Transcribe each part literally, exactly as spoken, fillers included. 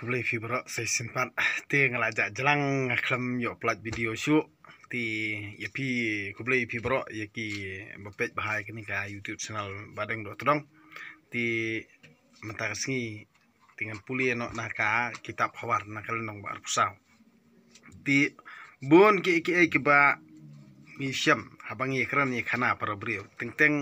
Khublei phi baroh sa shisien pat. Te nga la jah jlang, nga khlem ïoh upload video shuh. Te ïa phi, khublei phi baroh ïa kiba peit bha ïa kane ka YouTube channel Bah Deng Dohtdong. Te mynta ka sngi te ngan pule noh na ka kitab Hawar na ka lynnong ba arphew saw. Te bun ki, ki, kiba ngi shem haba ngi kren ïa khana para briew. Teng teng,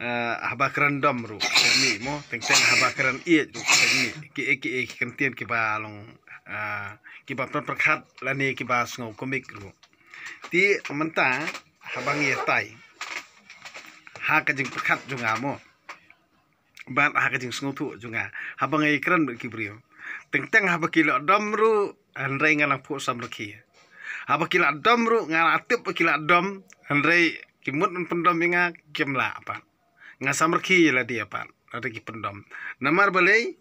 eh, haba kren dom ruh ka mih mo, teng teng haba kren ïeit ruh ka mih. Ki, ki, ki kyntien kiba long, eh, kiba pynpyrkhat lane kiba sngew komik ruh. Te mynta haba ngi ïatai ha ka jingpyrkhat jong nga mo, bad ha ka jingsngewthuh jong nga, haba ngi kren bad ki briew, teng teng haba ki la dom ruh, hynrei nga nang phuh samrkhie. Haba ki la dom ruh, nga la tip ba ki la dom, hynrei ki mut ban pyndom ïa nga, kim lah pat. Nga samrkhie ïa lade pat lada ki pyndom. Namar balei?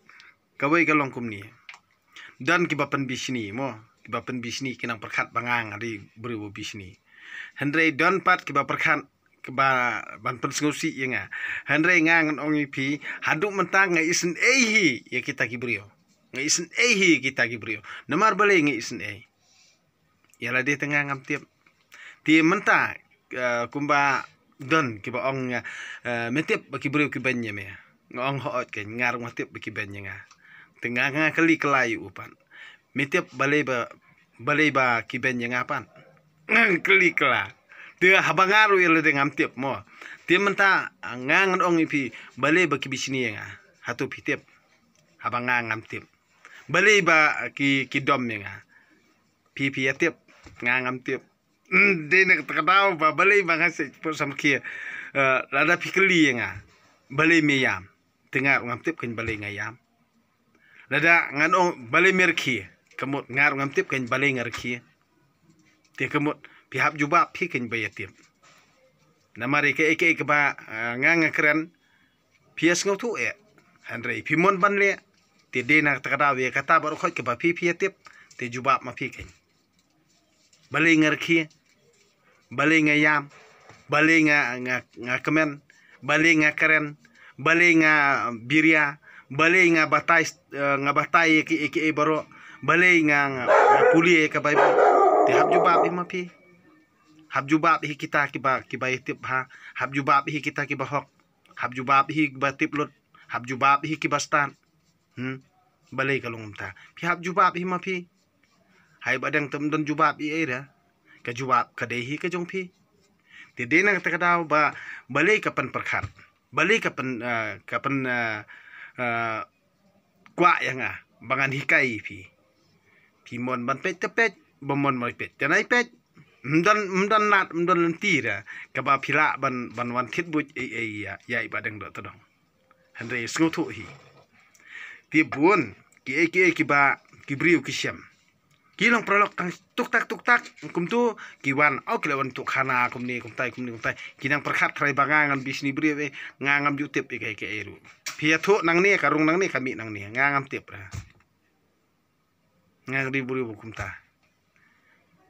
Kawei ka long kumne. Don kiba pynbishni mo, kiba pynbishni ki nang pyrkhat ba nga nga dei briew ba bishni. Hynrei don pat kiba pyrkhat kiba ban pynsngewsih ïa nga. Hynrei nga ngan ong ïa phi, haduh mynta nga isynei hi ïa kita ki briew. Nga isynei hi ïa kita ki briew. Namar balei nga isynei? Ïa lade te nga ngam tip. Te mynta, eh, kumba don kiba ong, eh, me tip ba ki briew ki beiñ ïa me? Nga ong hooid, kein nga ruh nga tip ba ki beiñ ïa nga. Te nga, nga kylli kylla ïa u pat, me tip balei ba, balei ba ki beiñ ïa nga pat? Kylli kylla. Te haba nga ruh ïa lade ngam tip mo. Te mynta, ah, nga ngan ong ïa phi, balei ba ki bishni ïa nga? Hato phi tip? Haba nga ngam tip, balei ba ki, ki dom ïa nga? Phi, phi ïa tip? Nga ngam tip. Hmm, dei na kata ka daw ba balei ba nga shu phuh samrkhie. Eh, lada phi kylli ïa nga, balei me ïam? Te nga ruh ngam tip kein balei nga ïam. Lada ngan ong balei me rkhie, ka mut nga ruh ngam tip kein balei nga rkhie. Te ka mut phi hap jubab phi kein ba ïa tip. Namar ïa kaei kaei kaba, eh, nga nga kren, phi ïa sngewthuh eh. Hynrei phi mon ban leh. Te dei na kata ka daw ïa kata baroh khoit kaba phi, phi ïa tip. Te jubab ma phi kein. Balei nga rkhie? Balei nga ïam? Balei nga, nga, nga kmen? Balei nga kren? Balei nga biria? Balei nga batai, eh, nga batai ïa ki, ïa kiei baroh? Balei nga, nga, nga pule ïa ka Baibl? Te hap jubab hi ma phi. Hap jubab hi kita kiba, kiba ïa tip bha. Hap jubab hi kita kiba hok. Hap jubab hi kiba tip lut. Hap jubab hi kiba stad. Hmm? Balei ka long kumta? Phi hap jubab hi ma phi. Hai Bah Deng, te ym don jubab ei ei re. Ka jubab ka dei hi ka jong phi. Te dei na kata ka daw ba, balei ka pynpyrkhat? Balei ka pyn, eh, ka pyn, eh, eh, kwah ïa nga ba ngan hikai ïa phi? Phi mon ban peit te peit, ba mon ban peit te nai peit. Ym don, ym don lad, ym don lynti re kaba phi lah ban, ban wan thied buit ei ei ïa, ïa i Bah Deng Dohtdong. Hynrei sngewthuh hi. Te bun kiei kiei kiba ki briew ki shem. Ki long paralok tang tuk tak tuk tak. Kumto ki wan, oh, ki la wan tuh khana kumne kumtai, kumne kumtai. Ki nang pyrkhat trai ba nga ngan bishni briew eh, nga ngam ju tip ïa kaei kaei ruh. Phi ïathuh nangne, ka rung nangne, ka mih nangne, nga ngam tip re. Nga dei briew ba kumta.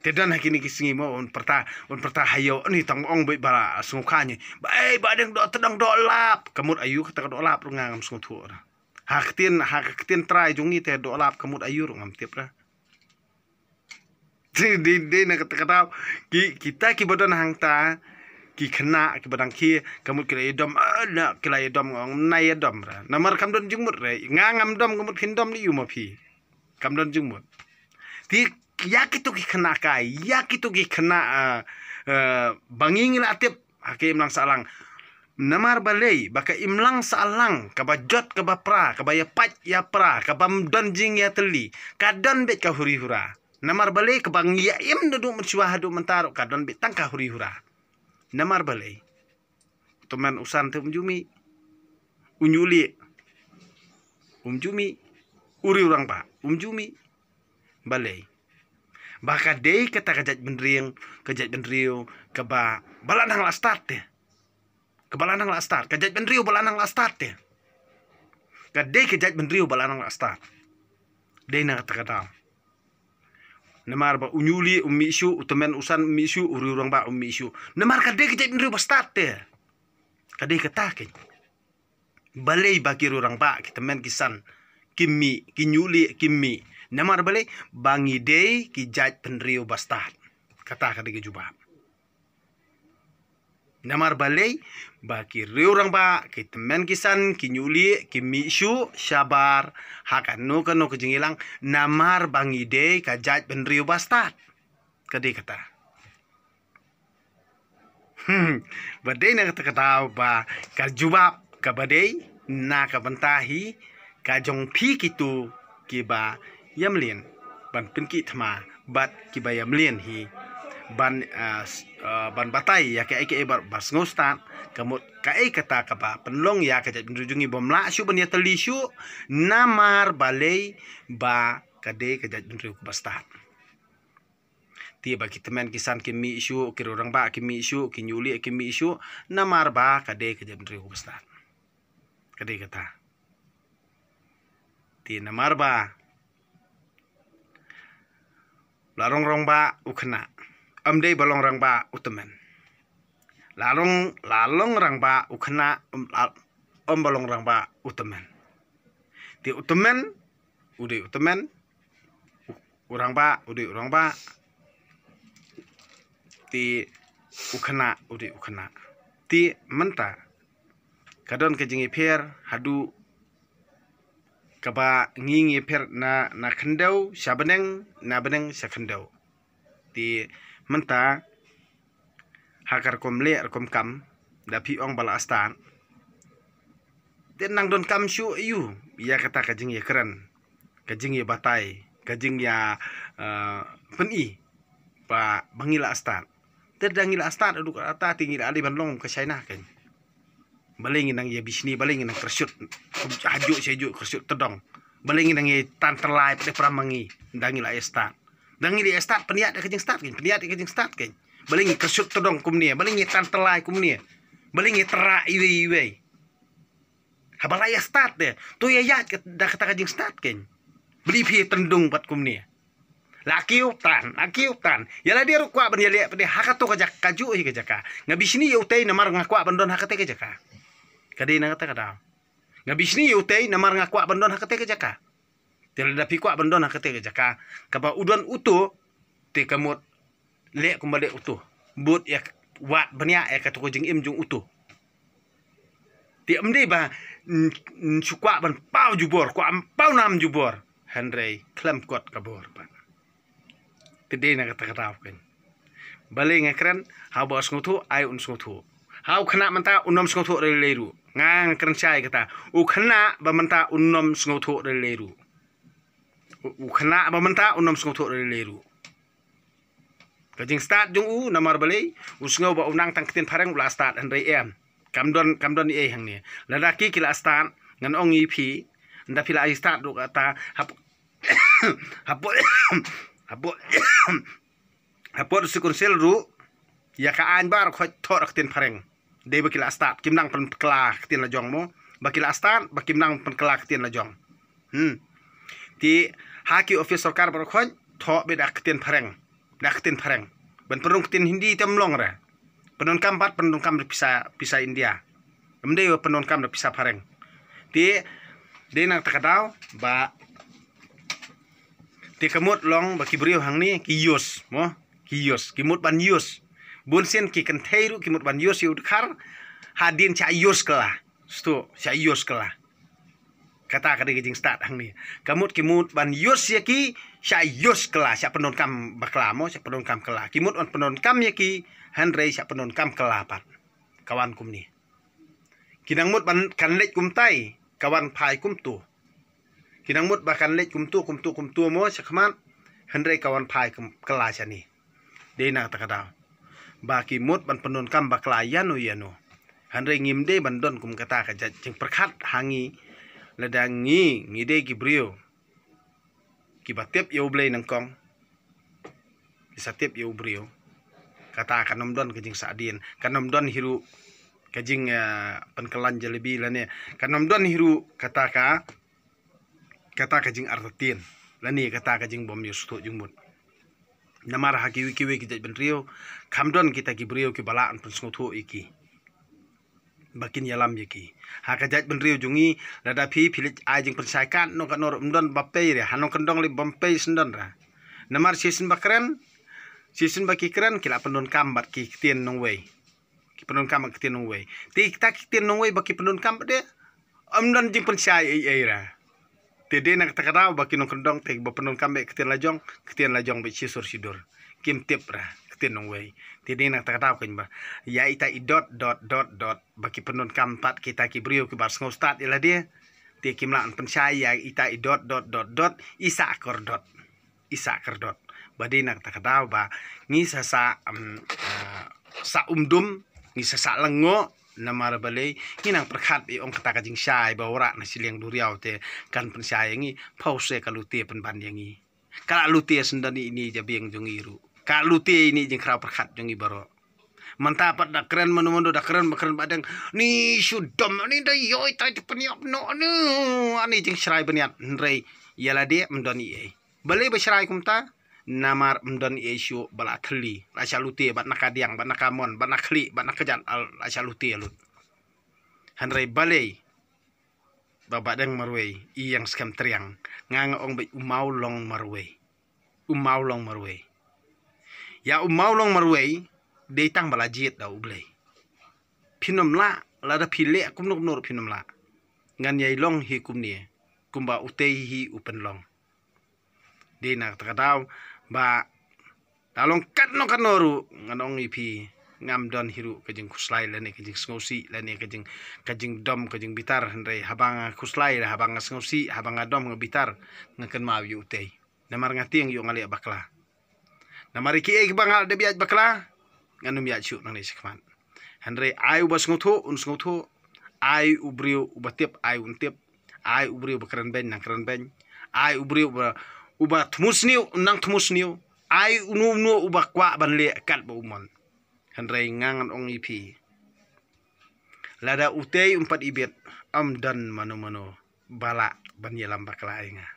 Te don ha kine ki sngi mo, un pyrta, un pyrta ha ïew, ni tang ong beit ba la sngewkha ngi. Ba, ei, Bah Deng Dohtdong doh lap. Ka mut aïu kata ka doh lap ruh nga ngam sngewthuh re. Ha ktien, ha ka ktien trai jong ngi te doh lap ka mut aïu ruh ngam tip re. Dei, dei, dei na kata ka daw. Ki, kita kiba don hangta, ki khynnah kiba dang khie, ka mut ki la ïadom, eh, na, ki la ïadom, nga ong ym nai ïadom re. Namar kam don jingmut re. Nga ngam dom, ka mut phin dom lei ïa u ma phi. Kam don jingmut. Te ïa kito ki khynnah kai, ïa kito ki khynnah, eh, eh, ba ngi ngi la tip ha ka imlang sahlang. Namar balei? Ba ka imlang sahlang kaba jot kaba pra, kaba ïapait ïapra, kaba ym don jingïatylli, ka don beit ka huri hura. Namar balei? Kaba ngi ïa im naduh mynshuwa haduh mynta ruh ka don beit tang ka huri hura. Namar balei? U tymmen u san te um ju mih. U ñiuhlieh um ju mih. U riewrangbah um ju mih. Balei? Ba ka dei kata ka jaitbynriew, ka jaitbynriew kaba, ba la nang la stad te. Kaba la nang la stad, ka jaitbynriew ba la nang la stad te. Ka dei ka jaitbynriew ba la nang la stad. Dei na kata ka daw. Namar ba u ñiuhlieh um mih shuh, u tymmen u san um mih shuh, u riewrangbah um mih shuh. Namar ka dei ka jaitbynriew ba stad te. Ka dei kata kein. Balei ba ki riewrangbah, ki tymmen ki san, ki mih, ki ñiuhlieh ki mih. Namar balei? Ba ngi dei ki jaitbynriew bastad. Kata ka dei ka jubab. Namar balei? Ba ki riew rangbah, ki tymmen ki san, ki ñiuhlieh ki mih shuh shabar ha kano kano ka jingïalang, namar ba ngi dei ka jaitbynriew bastad. Ka dei kata. Hmm, ba dei na kata ka daw ba ka jubab kaba dei na ka bynta hi ka jong phi kito kiba ïamlien ban pynkit thma bad kiba ïamlien hi ban, ah, s-, ah, ban batai ïa kaei kaei ba, ba sngewstad, ka mut kaei kata kaba pynlong ïa ka jaitbynriew jong ngi bym lah shuh ban ïatylli shuh, namar balei? Ba ka dei ka jaitbynriew kaba stad. Te ba ki tymmen ki san ki mih shuh, ki riew rangbah ki mih shuh, ki ñiuhlieh ki mih shuh, namar ba ka dei ka jaitbynriew kaba stad. Ka dei kata. Te namar ba la long rangbah u khynnah, ym dei ba long rangbah u tymmen. La long, la long rangbah u khynnah, ym, la, ym ba long rangbah u tymmen. Te u tymmen u dei u tymmen, u, u rangbah u dei u rangbah. Te u khynnah u dei u khynnah. Te mynta ka don ka jingïapher haduh kaba ngi ngi pher na, na khyndew sha bneng, na bneng sha khyndew. Te mynta ha ka rukom leh rukom kam, da phi ong ba la stad, te nang donkam shuh ïa u, ïa kata ka jingïakren, ka jingïabatai, ka jingïa, eh, pyni ba, ba ngi la stad. Te da ngi la stad haduh katta te ngi la dei ban long ka China kein. Balei ngi nang ïa bishni, balei ngi nang kyrshut hajuh shajuh, kyrshut tdong? Balei ngi nang ïa tan tylli pat de pra ma ngi? Da ngi la ïa stad, da ngi la ïa stad, pynïaid ïa ka jingstad kein, pynïaid ïa ka jingstad kein. Balei ngi kyrshut tdong kumne? Balei ngi tan tylli kumne? Balei ngi trah iwei iwei? Haba la ïa stad de, to ïa ïaid ka, da kata ka jingstad kein. Balei phi tynrong pat kumne? La kiew tan, la kiew tan. Ïa lade ruh kwah ban ïaleh pat de ha kato ka jaka, kajuh hi ka jaka. Nga bishni ïa utei namar nga kwah ban don ha kata ka jaka. Ka dei na kata ka daw. Nga bishni ïa utei namar nga kwah ban don ha kata ka jaka. Te lada phi kwah ban don ha kata ka jaka kaba u don uto, te ka mut leh kumba leh uto. Bud ïa, wad bniah ïa kato ka jingim jong uto. Te ym dei ba, mm, mm, shu kwah ban paw jubor, kwah ban paw nam jubor. Hynrei khlem kot ka bor pat. Te dei na kata ka daw kein. Balei nga kren? Haba sngewthuh, ai un sngewthuh. Ha u khynnah mynta un ym sngewthuh lei lei ruh. Nga, nga kren shai kata. U khynnah ba mynta un ym sngewthuh lei lei ruh. U, u khynnah ba mynta un ym sngewthuh lei lei ruh. Ka jingstad jong u namar balei? U sngew ba u nang tang ktien phareng u la stad, hynrei em. Kam don, kam don ei hangne. Lada ki ki la stad, ngan ong ïa phi, ynda phi la ïa stad ruh kata, hapoh, hapoh, hapoh, hapoh District Council ruh, ïa ka aiñ baroh khoit thoh da ka ktien phareng. Dei ba ki la stad, kim nang pynkylla ka ktien la jong mo. Ba ki la stad, ba kim nang pynkylla ka ktien la jong. Hmm. Te ha ki office sorkar baroh khoit thoh beit da ka ktien phareng. Da ka ktien phareng. Ban pynrung ka ktien Hindi te ym long re. Pyndonkam pat, pyndonkam da pisa, pisa India. Ym dei ba pyndonkam da pisa phareng. Te dei na kata ka daw ba, te ka mut long ba ki briew hangne ki use mo, ki use, ki mut ban use. Bun sien ki kynthei ruh ki mut ban use ïa u dkhar, hadien shah use kylla. Sto, shah use kylla. Kata ka dei ka jingstad hangne. Ka mut ki mut ban use ïa ki, shah use kylla, shah pyndonkam bakla mo, shah pyndonkam kylla. Ki mut ban pyndonkam ïa ki, hynrei shah pyndonkam kylla pat. Ka wan kumne. Ki nang mut ban kan leit kumtai, ka wan phai kumto. Ki nang mut ba kan leit kumto, kumto, kumto mo shakhmat, hynrei ka wan phai kum-, kylla shane. Dei na kata ka daw ba ki mut ban pyndonkam bakla ïano ïano. Hynrei ngim dei ban don kum kata ka jait jingpyrkhat ha ngi. Lada ngi, ngi dei ki briew kiba tip ïa U Blei nyngkong, ki sa tip ïa u briew. Kata kan ym don ka jingsahdien, kan ym don hi ruh ka jing, eh, pynkylla jalebi lane kan ym don hi ruh kata ka, kata ka jingartatien lane kata ka jingbym ïohsngew jingmut. Namar ha kiwei kiwei ki jaitbynriew kam don kita ki briew kiba lah ban pynsngewthuh ïa ki. ba kin ïalam ïa ki. Ha ka jaitbynriew jong ngi, lada phi phi leit ai jingpynshai katno katno ruh, ym don ba pei re, ha nongkyndong lei bym pei shen don re. Namar shisien ba kren, shisien ba ki kren, ki la pyndonkam bad ki ktien nongwei. Ki pyndonkam bad ki ktien nongwei. Te kita ki ktien nongwei ba ki pyndonkam bad de, ym don jingpynshai ei ei re. Te dei na kata ka daw ba ki nongkyndong te ba pyndonkam bad ktien la jong, ktien la jong bad shisur shidur. Kim tip re ktien nongwei. Te dei na kata ka daw keiñ ba ïa ita i dot dot dot dot ba ki pyndonkam pat kita ki briew kiba sngewstad ïa lade. Te kim lah pynshai ïa ita i dot dot dot dot, i sah kordot. I sah kordot. Ba dei na kata ka daw ba ngi sa sah, um, ah, sah umdum, ngi sa sah lyngngoh, namar balei, ngi nang pyrkhat ba ong kata ka jingshai ba wanrah na shiliang duriaw te kan pynshai ïa ngi, pause ka lute pynban ïa ngi. Ka la lute shen don ine i jabieng jong ngi ruh. Ka la lute ine i jingkhraw pyrkhat jong ngi baroh. Mynta pat da kren mano mano, da kren ba kren ba dang, ni shu dom, ni da ïoh trai te pynïap noh, ni ani jingshrai bniat, hynrei ïa lade ym don ei ei. Balei ba shrai kumta? Namar ym don ei ei shuh ba la thylli, la sha lute bad na ka diang, bad na ka mon, bad na khlieh, bad na ka jat, la sha lute lut. Hynrei balei ba Bahdeng marwei, i ïeng skhem triang, nga nga ong ba u maw long marwei. U maw long marwei. Ïa u maw long marwei, dei tang ba la jied da U Blei. Phin ym lah, lada phi leh kumno kumno ruh phin ym lah. Ngan ïai long hi kumne, kumba utei hi u pynlong. Dei na kata ka daw ba la long katno katno ruh, ngan ong ïa phi, ngam don hi ruh ka jingkhuslai lane ka jingsngewsih lane ka jing, ka jingdom ka jingbitar, hynrei haba nga khuslai, haba nga sngewsih, haba nga dom nga bitar, nga kynmaw ïa utei. Namar nga tieng ïoh nga leh bakla. Namar ïa kiei kiba nga la dep ïaid bakla, ngan ym ïaid shuh nangne shakhmat. Hynrei ai uba sngewthuh un sngewthuh, ai u briew uba tip ai un tip, ai u briew uba kren beiñ nang kren beiñ, ai u briew uba, uba thmu sniew nang thmu sniew, ai uno uno uba kwah ban leh katba u mon. Hynrei nga ngan ong ïa phi, lada utei um pat ibit, ym don mano mano ba lah ban ïalam bakla ïa nga.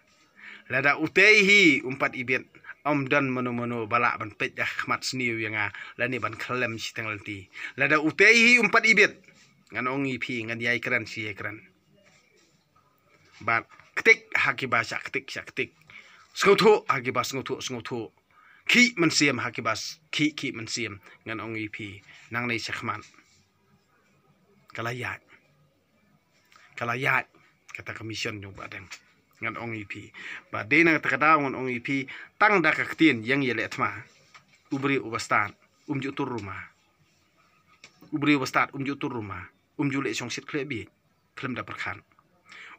Lada utei hi um pat ibit, ym don mano mano ba lah ban peit da khmat sniew ïa nga lane ban khyllem shiteng lynti. Lada utei hi um pat ibit, ngan ong ïa phi, ngan ïai kren shi ïai kren. Bad ktik ha kiba shah ktik shah ktik, sngewthuh ha kiba sngewthuh sngewthuh, khih mynsiem ha kiba khih khih mynsiem. Ngan ong ïa phi, nangne shakhmat ka la ïaid. Ka la ïaid kata ka mission jong Bahdeng. Ngan ong ïa phi, ba dei na kata ka daw ngan ong ïa phi, tang da ka ktien ïeng ïaleh thma, u briew uba stad um ju tur ruma. U briew uba stad um ju tur ruma, um ju leh shongshit khlem bieit, khlem da pyrkhat.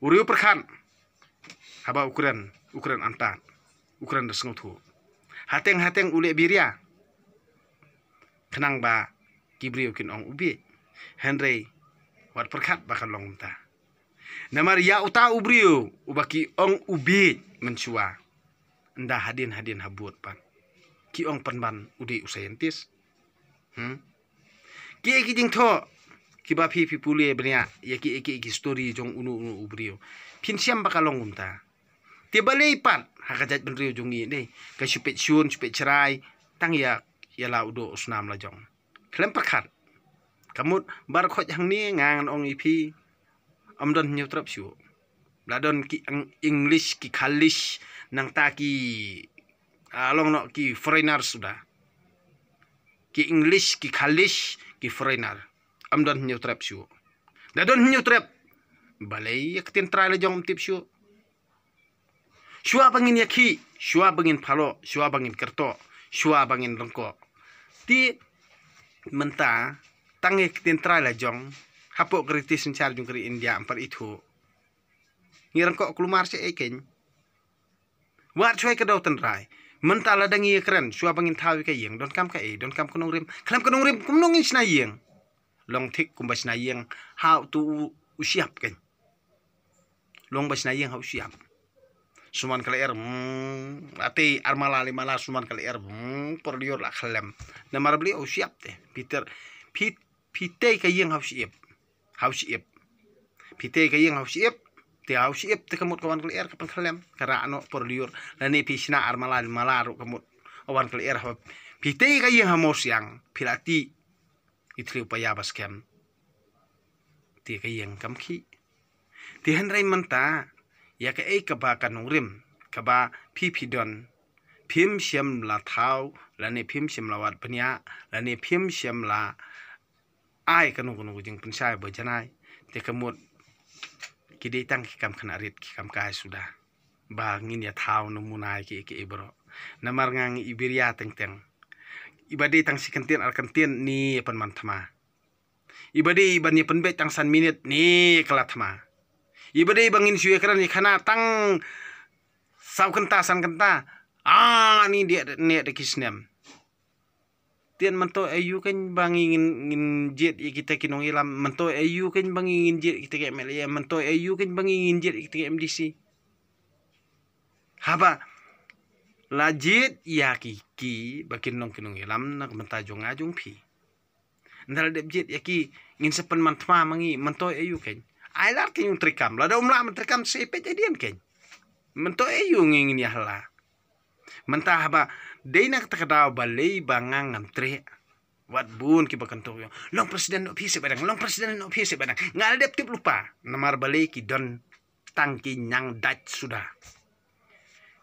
U briew pyrkhat, haba u kren, u kren antad, u kren da sngewthuh. Hateng hateng u leh biria, khnang ba ki briew kin ong u bieit. Hynrei wat pyrkhat ba kan long kumta. Namar ïa uta u briew uba ki ong u bieit mynshuwa, ynda hadien hadien ha bud pat ki ong pynban u dei u scientist. Hmm? Kiei ki jingthoh kiba phi phi pule bniah ïa kiei kiei ki story jong uno uno u briew, phin shem ba ka long kumta. Te balei pat ha ka jaitbynriew jong ngi ne, ka shu peit shun shu peit shrai, tang ïa, ïa la u doh u snam la jong. Khlem pyrkhat. Ka mut ba khot hangne nga ngan ong ïa phi, ym don hynñiew trep shuh. La don ki Eng-, English, ki Khalish, nangta ki, ah, long noh ki foreigner suda. Ki English, ki Khalish, ki foreigner. Ym don hynñiew trep shuh. La don hynñiew trep, balei ïa ka ktien trai la jong ym tip shuh? Shuwa ba ngin ïakhih, shuwa ba ngin phalok, shuwa ba ngin kyrtong, shuwa ba ngin ryngkoh. Te mynta tang ïa ka ktien trai la jong hapoh ka riti synshar jong ka ri India ym pat ithuh. Ngi ryngkoh kulmar shaei keiñ? Wat shuwa ka daw tynrai. Mynta lada ngi ïakren, shuwa ba ngin thaw ïa ka ïing, donkam kaei, donkam ka nongrim. Khlem ka nongrim kumno ngin shna ïing? Long thik kumba shna ïing ha uto u, u shyiap keiñ. Long ba shna ïing ha u shyiap. Sumar ka lyer, mm, atei armala limala sumar ka lyer, mm, por lyer la khlem. Namar balei? U shyiap te. Phi tei, phi, phi tei ka ïing ha u shyiap. Ha u shyiap. Phi tei ka ïing ha u shyiap. Te ha u shyiap te ka mut ka wan ka lyer ka pynkhlem, ka rah noh por lyer. Lane phi shna armala limala ruh ka mut ka wan ka lyer ha. Phi tei ka ïing ha mawsiang, phi la tih i thliew paia ba skhem. te ka ïeng kam khih. Te hynrei mynta ïa kaei kaba ka nongrim kaba phi phi don, phim shym la thaw lane phim shym la wad bniah lane phim shym la ai kano kano ka jingpynshai ba janai. Te ka mut ki dei tang ki kam khynnah rit, ki kam kai suda. Ba ngin ïa thaw na munai ki ki ibro. Namar nga ngi ibiria teng teng. Iba dei tang shi kyntien ar kyntien ni ïa pynman thma. Iba dei iban ïa pynbeit tang san minit ni ka la thma. Iba dei ba ngin shu ïa kren ïa khana tang saw kynta san kynta. Ah, ni dia ne da ki snem. Tien mynto ayu kan ba ngi ngin ngin jied ïa kita ki nongïalam, mynto ayu kan ba ngi ngin jied ïa kita ki M L A, mynto ayu kan ba ngi ngin jied ïa kita ki M D C. Haba la jied ïa ki ki ba kin long ki nongïalam na ka bynta jong nga jong phi. Nda la dep jied ïa ki ngin sa pynman thma ma ngi, mynto ayu kan. Ai lar ki ngi treikam, lada um lah mynta treikam se peit adien kan. Mynto ayu ngi ngin ïa hala. Mynta haba dei na kata ka daw balei ba nga ngam treh. Wat bun kiba kyntu ïa long president noh phi se badang, long president noh phi se badang. Nga la dep tip lypa namar balei ki don tang ki ñiang dait suda.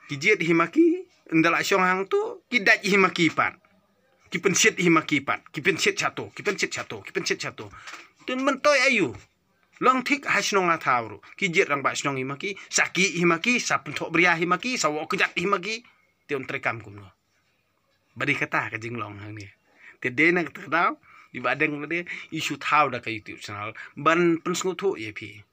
Ki jied hi ma ki, nda la shong hangto ki dait hi ma ki pat. Ki pynshit hi ma ki pat, ki pynshit shato, ki pynshit shato, ki pynshit shato. Tun mynto ayu. Long thik ha shnong ha thaw ruh. Ki jied rangbah shnong hi ma ki, sa ki hi ma ki, sa pynthoh bria hi ma ki, sa wok kjat hi ma ki. Te un treikam kumno. Ba dei kata ka jinglong hangne. Te dei na kata ka daw, i Bahdeng lade i shu thaw da ka YouTube channel ban pynsngewthuh ïa phi.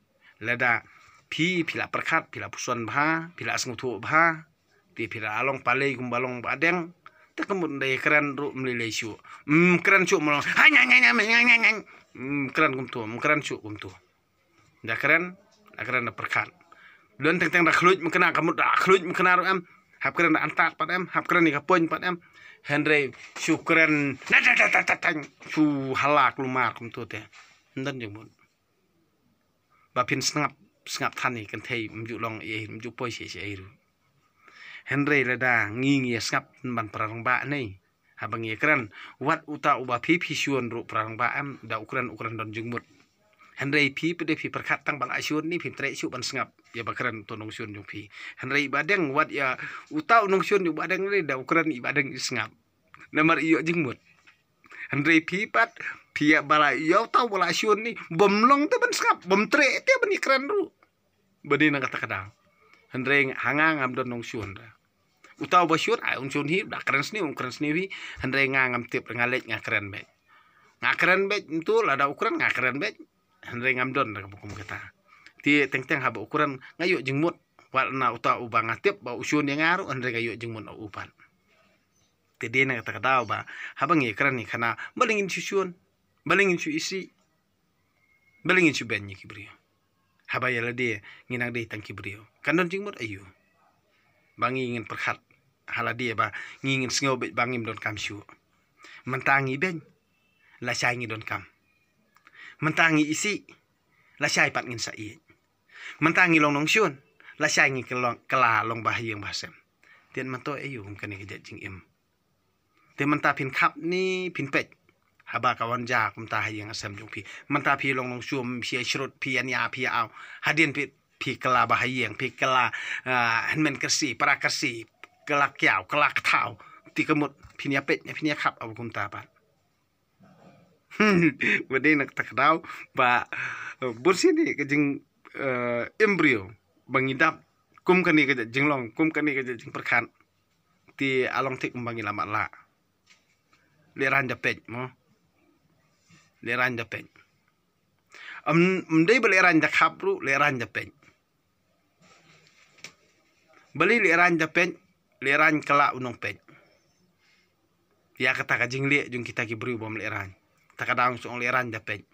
Lada phi phi la pyrkhat, phi la puson bha, phi la sngewthuh bha. Te phi la long palei kumba long Bahdeng. Te ka mut dei kren ruh mlei lei shu. Mm, kren shu mlong. Hai ngai ngai ngai ngai ngai ngai. Mm, kren kumto, mm, kren shu kumto. Da kren, da kren da pyrkhat. Don teng teng da khluit mkna ka mut da khluit mkna ruh em. Hap kren da antat pat em, hap kren ni ka point pat em. Hynrei shu kren na da da da da da shu halak lumar kumto te. Ndon jingmut. Ba phin sngap, sngap than ni kan thei mju long ei, mju poi shi shi ei ru. Hynrei lada ngi ngi sngap ban prarang ba nei. Haba ngi kren, wat uta uba phi phi shun ruh prarang ba em, da u kren u kren don jingmut. Hynrei phi pde phi pyrkhat tang ba la shun ni phi trei shu ban sngap. Ïa ba kren to nongshun jong phi. Hynrei i Bahdeng wat ïa uta u nongshun jong Bahdeng ni da u kren i Bahdeng i sngap. Namar i ïoh jingmut. Hynrei phi pat, phi ïa ba la ïa uta uba la shun ni, bym long te ban sngap, bym trei te ban ïa kren ruh. Ba dei na kata ka daw. Hynrei ha nga ngam don nongshun da. Uta uba shun, ai un shun hi, da kren sniew, un kren sniew hi. Hynrei nga ngam tip, nga leit nga kren beit. Nga kren beit, ntu lada u kren, nga kren beit. Hynrei ngam don da ka bukum kata. Te teng teng haba u kren, nga ïoh jingmut. Wat na uta uba nga tip, ba u shun ïa nga ruh, hynrei nga ïoh jingmut na u pat. Te dei na kata ka daw ba, haba ngi kren ni khana, ba la ngin shu shun, ba la ngin shu isih. Ba la ngin shu beiñ ïa ki briew. Haba ïa lade ngi nang dei tang ki briew. Kan don jingmut aïu. Ba ngi ngin pyrkhat ha lade ba ngi ngin sngew beit ba ngim don kam shuh. Mynta ngi beiñ. Lashai ngi don kam. Mynta ngi isih. Lashai pat ngin sa ïeit. Mynta ngi long nongshun. Lashai ngi kylla long ba ha ïing ba ha sem. Te mynta aïu kum kane ka jait jingim. Te mynta phin khap ni phin peit. Haba ka wan ja kumta ha ïing ha sem jong phi. Mynta phi long nongshun, phi ïa shrut, phi ïa nia, phi ïa aw. Hadien phi, phi kylla ba ha ïing, phi kylla, ah, hynmen kyrsi, para kyrsi, kylla kiaw, kylla kthaw. Te ka mut phin ïa peit, phin ïa khap aba kumta pat. Ba dei na kata ka daw ba, eh, bun sien ka jing, eh, im briew ba ngi dap kum kane ka jinglong, kum kane ka jingpyrkhat. Te a long thik kumba ngi la matlah. Lehraiñ da peit mo. Lehraiñ da peit. Ym, ym dei ba lehraiñ da khap ruh, lehraiñ da peit. Balei lehraiñ da peit, lehraiñ kylla u nongpeit. Ïa kata ka jingleh jong kita ki briew bym lehraiñ. Ta ka daw shu ong lehraiñ da peit.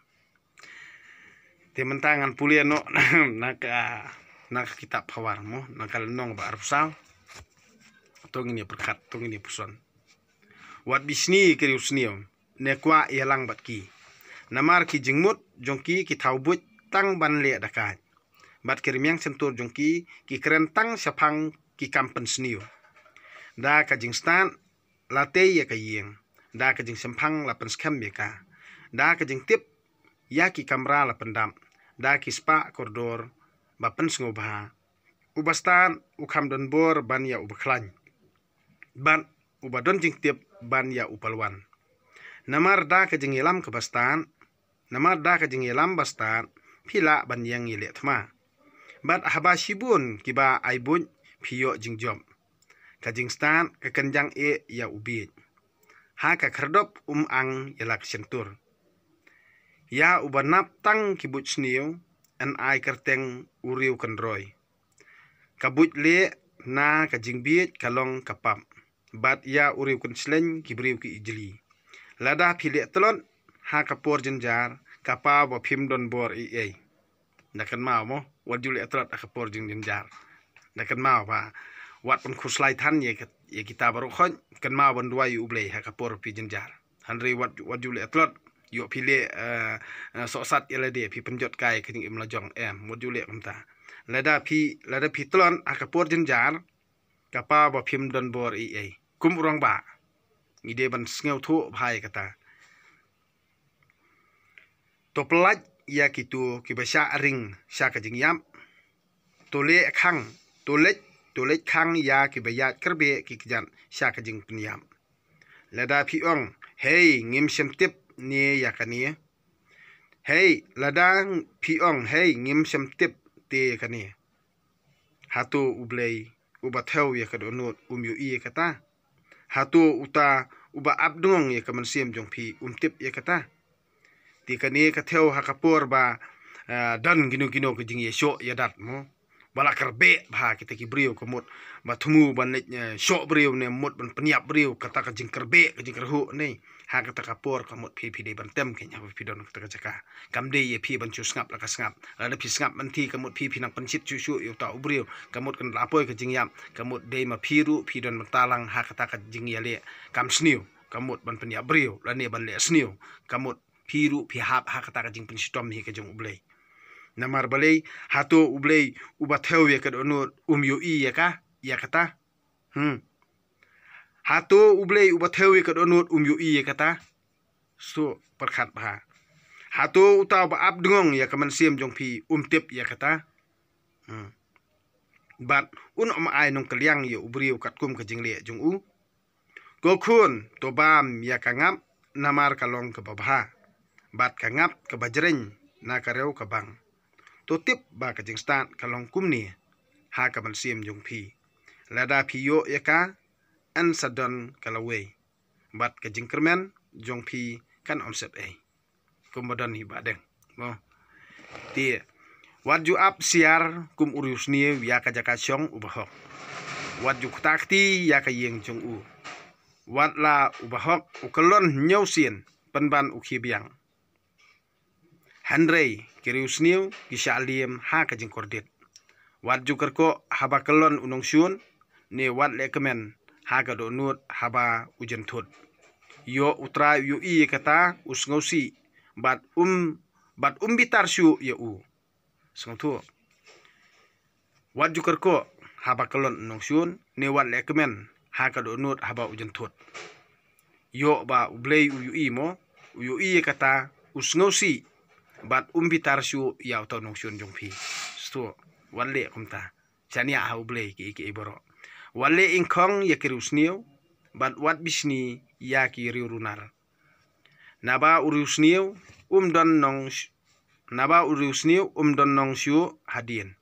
Te mynta ngan pule noh na ka, na ka kitab Phawar mo, na ka lynnong ba arphew saw. To ngin ïa pyrkhat, to ngin ïa puson. Wat bishni ki riewsniew, ne kwah ïalang bad ki. Namar ki jingmut jong ki ki thaw buit tang ban leh da kaid. Bad ki rmiang shyntur jong ki ki kren tang shaphang ki kam pynsniew. Da ka jingstad la tei ïa ka ïing. Da ka jingshemphang la pynskhem ïa ka. Da ka jingtip ïa ki kamra la pyndap. da ki spah kordor ba pynsngewbha. Uba stad u kham don bor ban ïa uba khlaiñ, bad uba don jingtip ban ïa u palwan. Namar da ka jingïalam kaba stad, namar da ka jingïalam ba stad, phi lah ban ïeng ïaleh thma. Bad haba shibun kiba ai buit phi ïoh jingjop. Ka jingstad ka kynjang eh ïa u bieit. Ha ka khyrdop um ang ïa la ka shyntur. Ïa uba nap tang ki buit sniew, yn ai kyrteng u riew kynroi. Ka buit leh na ka jingbieit ka long ka pap. Bad ïa u riew kynshleng ki briew ki ijli. Lada phi leh tlot ha ka por jynjar, ka paw ba phim don bor ei ei. Da kynmaw mo, wat ju leh tlot ha ka por jynjar. Da kynmaw ba wat pynkhuslai than ïa ki, ïa kita baroh khoit, kynmaw ban duwai ïa U Blei ha ka por phi jynjar. Hynrei wat, wat ju leh tlot, ïoh phi leh, eh, eh, sohsat ïa lade, phi pynjot kai ka jingim la jong, em, wat ju leh kumta. Lada phi, lada phi tlot ha ka por jynjar, ka paw ba phim don bor ei ei. Kum u rangbah, ngi dei ban sngewthuh bha ïa kata. To pyllait ïa kito kiba shah ring sha ka jingïap. To leh khang, to leit, to leit khang ïa kiba ïaid kyrbeh ki kjat sha ka jingpynïap. Lada phi ong, hei, ngim shym tip ne ïa kane. Hei, lada phi ong, hei, ngim shym tip te ïa kane. Hato U Blei uba thew ïa ka dohnud um ïohi ïa kata? Hato uta uba ap dngong ïa ka mynsiem jong phi um tip ïa kata? Te kane ka thew ha ka por ba, ah, don kino kino ka jingïashoh ïadat mo. Ba la kyrbeh bha kita ki briew, ka mut ba thmu ban leit, eh, shoh briew ne mut ban pynïap briew, kata ka jingkyrbeh, ka jingkyrhuh ne. Ha kata ka por ka mut phi, phi dei ban tem kein haba phi don kata ka jaka. Kam dei ïa phi ban shu sngap la ka sngap. Lada phi sngap mynta ka mut phi, phi nang pynshit shuh shuh ïa uta u briew. Ka mut kan la poi ka jingïap, ka mut dei ma phi ruh phi don bynta lang ha kata ka jingïaleh kam sniew. Ka mut ban pynïap briew lane ban leh sniew. Ka mut phi ruh phi hap ha kata ka jingpynshitom hi ka jong U Blei. Namar balei, hato U Blei uba thew ïa ka dohnud um ïohi ïa ka, ïa kata? Hmm. Hato U Blei uba thew ïa ka dohnud um ïohi ïa kata? Sngewthuh pyrkhat bha. Hato uta uba ap dngong ïa ka mynsiem jong phi um tip ïa kata? Hmm. Bad un ym ai nongkylliang ïa u briew katkum ka jingleh jong u. Ko khun, to bam ïa ka ngap namar ka long kaba bha. Bad ka ngap kaba jreng na ka rew ka bang. To tip ba ka jingstad ka long kumne ha ka mynsiem jong phi. Lada phi ïoh ïa ka, yn sa don ka lawei. Bad ka jingkyrmen jong phi kan ym sep ei. Kumba don hi ba deng. Mo. Te, wat ju ap siar kum u riewsniew ïa ka jaka shong u bahok. Wat ju kta kti ïa ka ïing jong u. Wat la u bahok u kyllon hynñiew sien pynban u khie biang. Hynrei ki riewsniew ki shah liem ha ka jingkordit. Wat ju kyrkhu haba kyllon u nongshun, ne wat lehkmen ha ka dohnud haba u jynthut. Ïoh U Trai u ïohi ïa kata, u sngewsih, bad um, bad um bitar shuh ïa u. Sngewthuh. Wat ju kyrkhu haba kyllon u nongshun, ne wat lehkmen ha ka dohnud haba u jynthut. Ïoh ba U Blei u ïohi mo, u ïohi ïa kata, u sngewsih, bad um bitar shuh ïa uta u nongshun jong phi. Sngewthuh, wat leh kumta. Shaniah ha U Blei kiei kiei baroh. Wat leh ingkhong ïa ki riewsniew, bad wat bishni ïa ki riewrunar. Naba u riewsniew um don nong sh-, naba u riewsniew um don nong shuh hadien,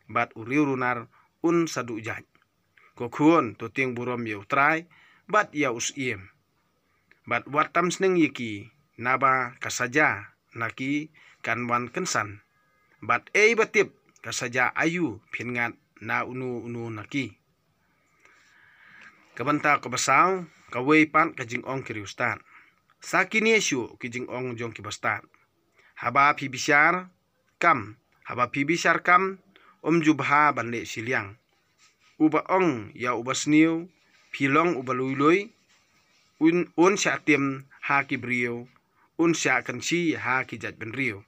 bad u riewrunar un sa duh jait. Ko khun, to tieng burom ïa U Trai bad ïa u Syiem. Bad wat tam sneng ïa ki, naba ka saja na ki kan wan kynsan. Bad ei ba tip ka saja aïu phin ngat na uno uno na ki. Ka bynta kaba saw, kawei pat ka jingong ki riewstad. Sa kine shuh ki jingong jong ki bastad. Haba phi bishar kam, haba phi bishar kam, um ju bha ban leh shiliang. Uba ong ïa uba sniew, phi long uba lui lui, un, un shah tim ha ki briew, un shah kynshi ha ki jaitbynriew.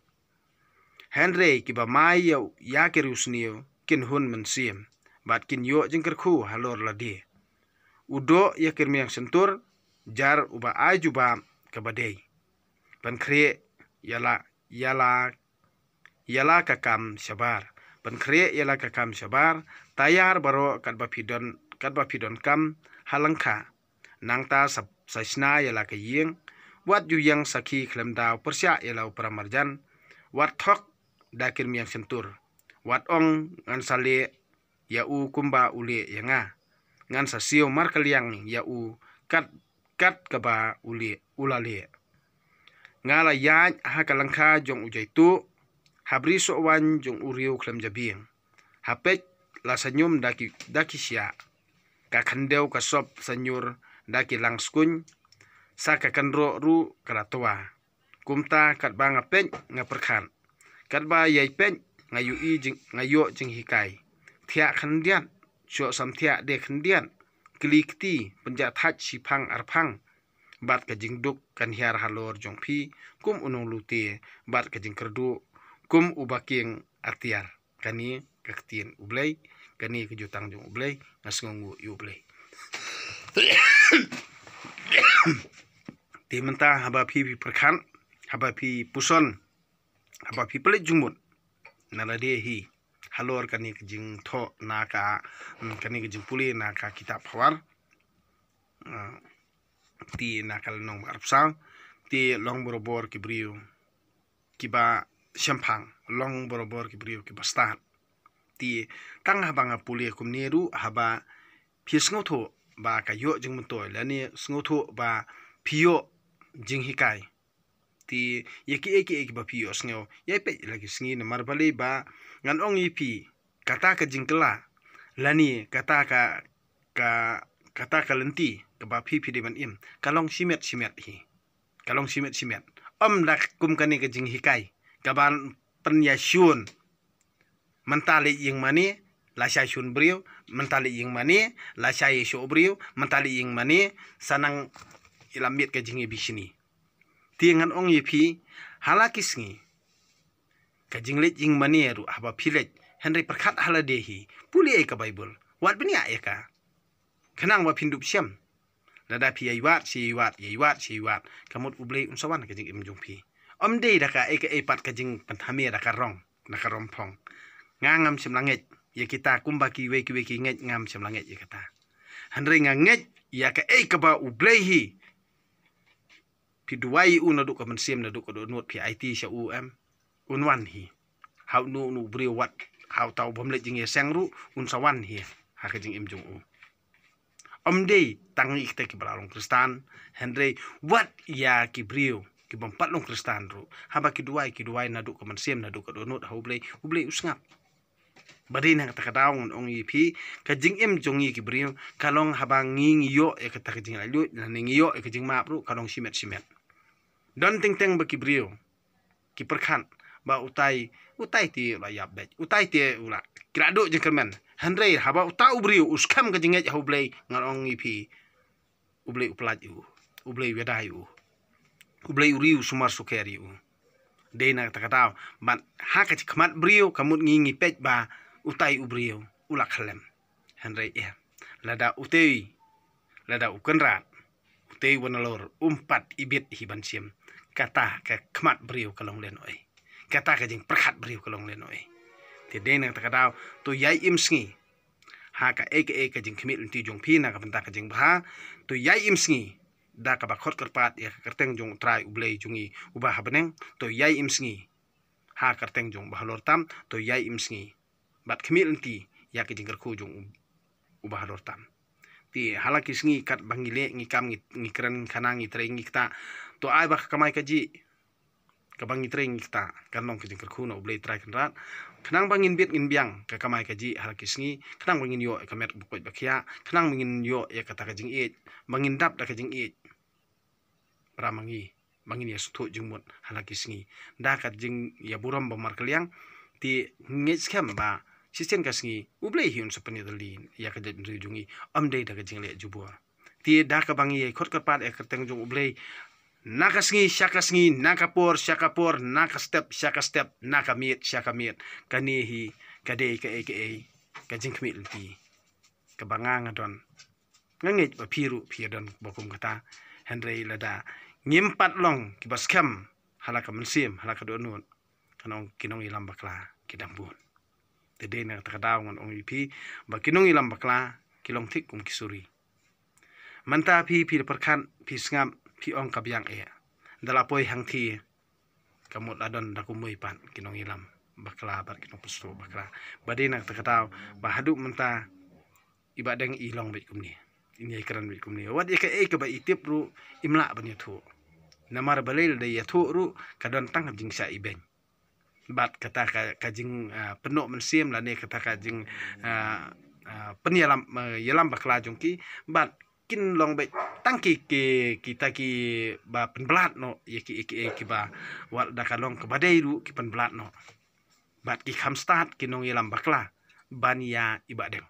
Hynrei kiba mai ïa, ïa ki riewsniew kin hun mynsiem, bad kin ïoh jingkyrkhu halor lade. U doh ïa ki rmiang shyntur, jar uba ai jubab kaba dei. Pynkhreh ïa la, ïa la, ïa la ka kam shabar. Pynkhreh ïa la ka kam shabar, tayar baroh katba phi don, katba phi donkam ha lyngkha. Nangta sa, sa shna ïa la ka ïing, wat ju ïeng sakhi khlem daw pyrshah ïa la u para marjan, wat thok da ki rmiang shyntur, wat ong ngan sa leh ïa u kumba u leh ïa nga. Ngan sa siew markylliang ïa u kat, kat kaba u leh, u la leh. Nga la ïaid ha ka lyngkha jong u jaituh, ha bri sohwaiñ jong u riew khlem jabieng. Ha peit la sa ñium da ki, da ki shiah. Ka khyndew ka sop sa ñiur da ki lang skuñ, sa ka kynroh ruh ka la twa. Kumta katba nga peit nga pyrkhat. Katba ïai peit nga ïohi jing, nga ïoh jinghikai. Thiah khyndiat, shoh samthiah de khyndiat. Kli kti, pynjah thait shiphang arphang. Bad ka jingduk kan hiar halor jong phi kum u nonglute, bad ka jingkyrduh kum u baking atiar. Kane ka ktien U Blei, kane ka jutang jong U Blei, nga sngewnguh ïa U Blei. Te mynta haba phi, phi pyrkhat, haba phi puson, haba phi pynleit jingmut na lade hi halor kane ka jingthoh na ka, mm, kane ka jingpule na ka kitab Hawar. Ah, te na ka lynnong ba arphew saw, te long barabor ki briew kiba shemphang, long barabor ki briew kiba stad. Te tang haba nga pule kumne ruh, haba phi sngewthuh ba ka ïoh jingmyntoi lane sngewthuh ba phi ïoh jinghikai. Te ïa kiei kiei kiba phi ïohsngew, ïai peit la ki sngi, namar balei ba ngan ong ïa phi, kata ka jingkylla lane kata ka, ka, kata ka lynti kaba phi, phi dei ban im, ka long shimet shimet hi. Ka long shimet shimet. Ym da kum kane ka jinghikai kaban pynïashun. Mynta leit ïing mane, lashai shun briew. Mynta leit ïing mane, lashai ïashoh briew. Mynta leit ïing mane, sa nang ïalam miet ka jingïabishni. Te ngan ong ïa phi, ha la ki sngi, ka jingleit ïing mane ruh haba phi leit, hynrei pyrkhat ha lade hi, pule ïa ka Baibl, wat bniah ïa ka. Khnang ba phin dup shem. Lada phi ïai wad, shi ïai wad, ïai wad, shi ïai wad, ka mut U Blei un sa wan ha ka jingim jong phi. Ym dei da kaei kaei pat ka jingpynthame da ka rong, da ka romphong. Nga ngam shym la ngeit ïa kita, kumba kiwei kiwei ki ngeit, ngam shym la ngeit ïa kata. Hynrei nga ngeit ïa kaei kaba U Blei hi. Phi duwai u naduh ka mynsiem, naduh ka dohnud, phi aiti sha u, em, un wan hi. Ha uno uno u briew, wat ha uta u bym leit jingïaseng ruh, un sa wan hi ha ka jingim jong u. Ym dei tang ïa kita kiba la long Khristan, hynrei wat ïa ki briew ki bym pat long Khristan ruh, haba ki duwai, ki duwai naduh ka mynsiem, naduh ka dohnud ha U Blei, U Blei u sngap. Ba dei na kata ka daw ngan ong ïa phi, ka jingim jong ngi ki briew ka long haba ngi, ngi ïoh ïa kata ka jinglaitluid, lane ngi ïoh ïa ka jingmap ruh, ka long shimet shimet. Don teng teng ba ki briew ki pyrkhat ba utai, utai te u la ïap beit, utai te u la, ki la duh jingkyrmen. Hynrei haba uta u briew u skhem ka jingngeit ha U Blei, ngan ong ïa phi, U Blei u pyllait ïa u, U Blei u ïada ïa u, U Blei u ri u sumar sukher ïa u. Dei na kata ka daw, bad ha ka khmat briew ka mut ngi, ngi peit ba utai u briew u la khyllem. Hynrei eh, lada utei, lada U Kynrad, utei u Bangalore um pat ibit hi ban shim, kata ka khmat briew ka long lehnohei, kata ka jingpyrkhat briew ka long lehnohei. Te dei na kata ka daw, to ïai im sngi ha kaei kaei ka jingkhmih lynti jong phi na ka bynta ka jingbha. To ïai im sngi da kaba khot kyrpad ïa ka kyrteng jong U Trai U Blei jong ngi uba ha bneng. To ïai im sngi ha ka kyrteng jong U Bahalor Tam. To ïai im sngi bad khmih lynti ïa ka jingkyrkhu jong U, U Bahalor Tam. Te ha la ki sngi katba ngi leh, ngi kam, ngi, ngi kren khana, ngi trei, ngi ktah, to ai ba ka kamai kajih kaba ngi trei, ngi ktah kan long ka jingkyrkhu na U Blei Trai Kynrad, khnang ba ngin bit ngin biang ka kamai kajih ha la ki sngi, khnang ba ngin ïoh ïa ka met ba koit ba khiah, khnang ba ngin ïoh ïa kata ka jingïeit, ba ngin dap da ka jingïeit para ma ngi, ba ngin ïa sngewthuh jingmut ha la ki sngi. Da ka jingïaburom ba markylliang, te ngeit skhem ba shisien ka sngi U Blei hi un sa pynïadei ïa ka jaitbynriew jong ngi, ym dei da ka jingleh jubor. Te da kaba ngi ïai khot kyrpad ïa ka kyrteng jong U Blei na ka sngi sha ka sngi, na ka por sha ka por, na ka step sha ka step, na ka miet sha ka miet, kane hi ka dei kaei kaei ka jingkhmih lynti kaba nga, nga don. Nga ngeit ba phi ruh phi ïa don ba kum kata. Hynrei lada ngim pat long kiba skhem ha la ka mynsiem, ha la ka dohnud, Kan ong ki nongïalam bakla ki dang bun. Te dei na kata ka daw ngan ong ïa phi ba ki nongïalam bakla ki long thik kum ki suri. Mynta phi, phi la pyrkhat, phi sngap, phi ong ka biang eh. Da la poi hangthie ka mut la don da kumwei pat ki nongïalam bakla bad ki nongpynshoi bakla. Ba dei na kata ka daw ba haduh mynta i Bahdeng i long beit kumne. I ïai kren beit kumne. Wat ïa kaei kaba i tip ruh im lah ban ïathuh. Namar balei lada ïathuh ruh ka don tang ka jingshah ibeiñ. Bad kata ka, ka jing, ah, pynnoh mynsiem lane kata ka jing, ah, ah, pynïalam, ah, ïalam bakla jong ki. Bad kin long beit tang ki, ki, kita kiba pynblat noh ïa ki, ïa ki, ïa kiba wat da ka long kaba dei ruh ki pynblat noh. Bad ki kham stad ki nongïalam bakla ban ïa i Bahdeng.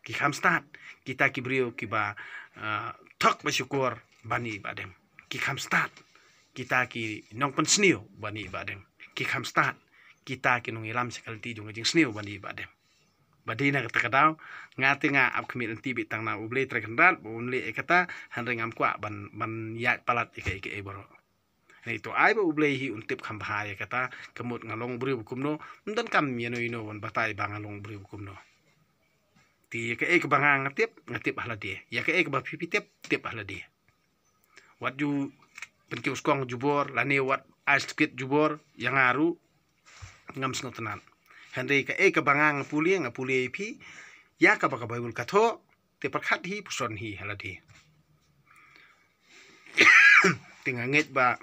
Ki kham stad kita ki briew kiba, ah, thok ba shukor ban ïa i Bahdeng. Ki kham stad kita ki nongpynsniew ban ïa i Bahdeng. Ki kham stad kita ki nongïalam sha ka lynti jong ka jingsniew ban ïa i Bahdeng. Ba dei na kata ka daw nga te nga ap khmih lynti beit tang na U Blei Trai Kynrad ba un leh ïa kata, hynrei ngam kwah ban, ban ïaid palat ïa kaei kaei baroh. Hynrei to ai ba U Blei hi un tip kham bha ïa kata, ka mut nga long u briew ba kumno, ym donkam ïano ïano ban batai ba nga long u briew ba kumno. Te ïa kaei kaba nga, nga tip, nga tip ha lade. Ïa kaei kaba phi, phi tip, tip ha lade. Wat ju pynkiew skong jubor lane wat ai stukit jubor ïa nga ruh, ngam sngewtynnat. Hynrei kaei kaba nga, nga pule, nga pule ïa phi ïa kaba ka Baibl ka thoh, te pyrkhat hi, pyrshon hi ha lade. Te nga ngeit ba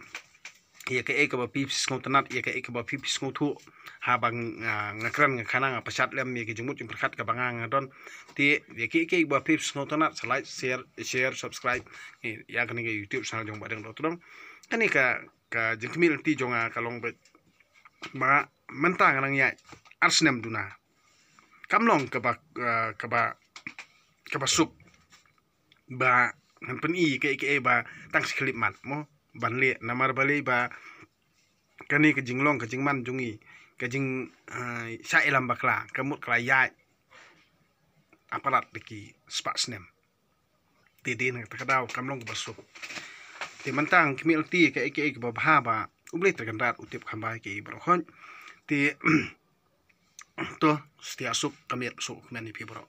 ïa kaei kaba phi, phi sngewtynnat, ïa kaei kaba phi, phi sngewthuh, haba nga, nga kren, nga khana, nga pyrshah lem ïa ka jingmut jingpyrkhat kaba nga, nga don. Te ïa kaei kaei ba phi, phi sngewtynnat sa like, share, share, subscribe ïa kane ka YouTube channel jong Bahdeng Dohtdong. Kane ka, ka jingkhmih lynti jong nga ka long beit ba mynta nga nang ïaid ar snem duna. Kam long kaba, ah, kaba, kaba suk ba ngan pyni kaei kaei ba tang shi khyllipmat mo ban leh, namar balei ba kane ka jinglong ka jingman jong ngi, ka jing, ah, shah ïalam bakla ka mut ka la ïaid ha palat da ki spah snem. Te dei na kata ka daw kam long kaba suk. Te mynta nga khmih lynti kaei kaei kaba bha ba U Blei Trai Kynrad u tip kham bha ïa ki baroh. Te to, stia suk, ka miet suk, kmen ïa phi baroh.